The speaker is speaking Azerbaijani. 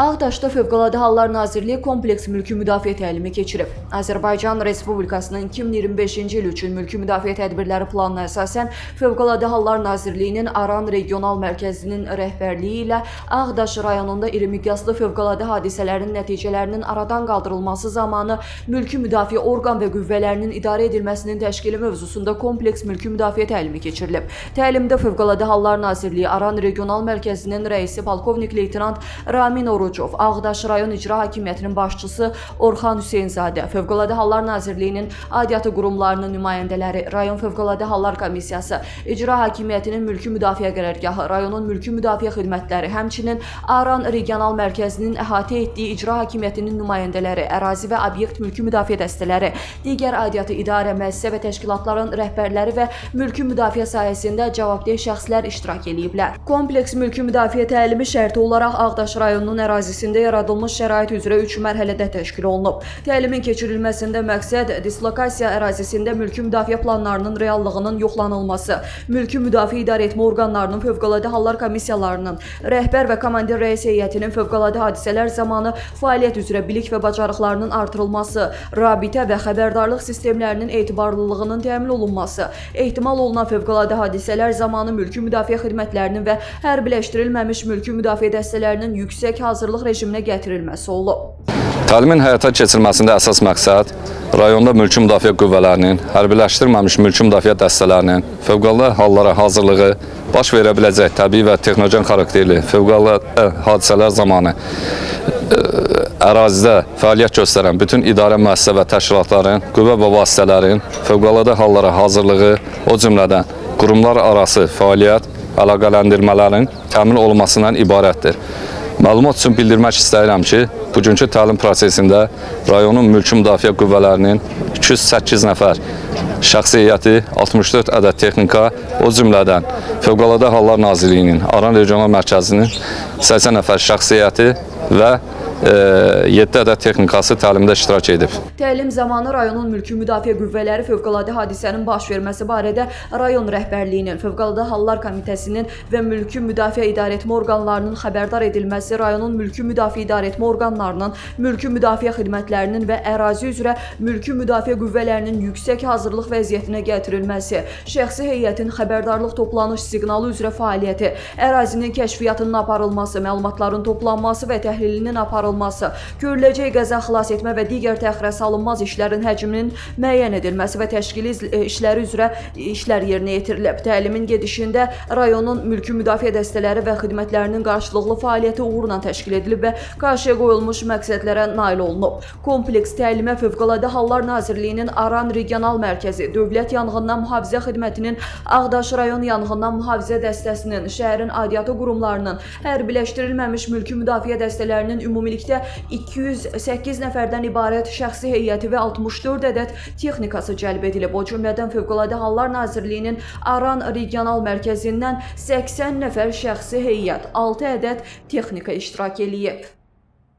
Ağdaşda Fövqəladə Hallar Nazirliyi kompleks mülki müdafiə təlimi keçirib. Azərbaycan Respublikasının 2025-ci il üçün mülki müdafiə tədbirləri planına əsasən Fövqəladə Hallar Nazirliyinin Aran Regional Mərkəzinin rəhbərliyi ilə Ağdaş rayonunda iri miqyaslı fövqəladə hadisələrin nəticələrinin aradan qaldırılması zamanı mülki müdafiə orqan və qüvvələrinin idarə edilməsinin təşkili mövzusunda kompleks mülki müdafiə təlimi keçirilib. Təlimdə Fövqəladə Hallar Nazirliyi Aran Regional Mərkəzinin rəisi polkovnik leytenant Ramin Orucov, Ağdaş rayon İcra Hakimiyyətinin başçısı Orxan Hüseynzadə, Fövqəladə Hallar Nazirliyinin aidiyyatı qurumlarının nümayəndələri, rayon Fövqəladə Hallar Komissiyası, İcra Hakimiyyətinin mülki müdafiə qərargahı, rayonun mülki müdafiə xidmətləri, həmçinin Aran Regional Mərkəzinin əhatə etdiyi İcra Hakimiyyətinin nümayəndələri, ərazi və obyekt mülki müdafiə dəstələri, digər aidiyyatı idarə, müəssisə və təşkilatların rəhbərləri və mülki müdafiə sahəsində cavabdeh şəxslər iştirak eləyiblər. Kompleks mülki müdafiə təlimi şərti olaraq Ağdaş rayonunun ərazisində yaradılmış şərait üzrə 3 mərhələdə təşkil olunub. Təlimin keçirilməsində məqsəd dislokasiya ərazisində mülki müdafiə planlarının reallığının yoxlanılması, mülki müdafiə idarəetmə orqanlarının fövqəladə hallar komissiyalarının, rəhbər və komandir rəis heyətinin fövqəladə hadisələr zamanı fəaliyyət üzrə bilik və bacarıqlarının artırılması, rabitə və xəbərdarlıq sistemlərinin etibarlılığının təmin olunması, ehtimal olunan fövqəladə hadisələr zamanı mülki müdafiə xidmətlərinin və hərbiləşdirilməmiş mülki müdafiə dəstələrinin yüksək hazırlıq rejiminə gətirilməsi olub. Təlimin həyata keçirilməsində əsas məqsəd rayonda mülki müdafiə qüvvələrinin, hərbiləşdirilməmiş mülki müdafiə dəstələrinin fövqəladə hallara hazırlığı, baş verə biləcək təbii və texnogen xarakterli fövqəladə hadisələr zamanı ərazidə fəaliyyət göstərən bütün idarə müəssisə və təşkilatların, qüvvə və vasitələrin fövqəladə hallara hazırlığı, o cümlədən qurumlar arası fəaliyyət, əlaqələndirmələrin təmin olunmasından ibarətdir. Məlumat üçün bildirmək istəyirəm ki, bugünkü təlim prosesində rayonun mülki müdafiə qüvvələrinin 208 nəfər şəxsi heyəti, 64 ədəd texnika, o cümlədən Fövqəladə Hallar Nazirliyinin Aran Regional Mərkəzinin 80 nəfər şəxsi heyəti və 7 ədəd texnikası təlimdə iştirak edib. Təlim zamanı rayonun mülki müdafiə qüvvələri fövqəladə hadisənin baş verməsi barədə rayon rəhbərliyinin, Fövqəladə Hallar Komitəsinin və mülki müdafiə idarəetmə orqanlarının xəbərdar edilməsi, rayonun mülki müdafiə idarəetmə orqanlarının, mülki müdafiə xidmətlərinin və ərazi üzrə mülki müdafiə qüvvələrinin yüksək hazırlıq vəziyyətinə gətirilməsi, şəxsi heyətin xəbərdarlıq toplanış siqnalı üzrə fəaliyyəti, ərazinin kəşfiyyatının aparılması, məlumatların toplanması və təhlilinin aparılması, görüləcək qəza xilas etmə və digər təxirə salınmaz işlərin həcminin müəyyən edilməsi və təşkili işləri üzrə işlər yerinə yetirilib. Təlimin gedişində rayonun mülki müdafiə dəstələri və xidmətlərinin qarşılıqlı fəaliyyəti uğurla təşkil edilib və qarşıya qoyulmuş məqsədlərə nail olunub. Kompleks təlimə Fövqəladə Hallar Nazirliyinin Aran Regional Mərkəzi, Dövlət Yanğından Mühafizə Xidmətinin Ağdaş rayon Yanğından Mühafizə Dəstəsinin, şəhərin aidiyyatı qurumlarının, hərbiləşdirilməmiş mülki müdafiə dəstələrinin ümumilikdə 208 nəfərdən ibarət şəxsi heyəti və 64 ədəd texnikası cəlb edilib. O cümlədən Fövqəladə Hallar Nazirliyinin Aran Regional Mərkəzindən 80 nəfər şəxsi heyət, 6 ədəd texnika iştirak eləyib.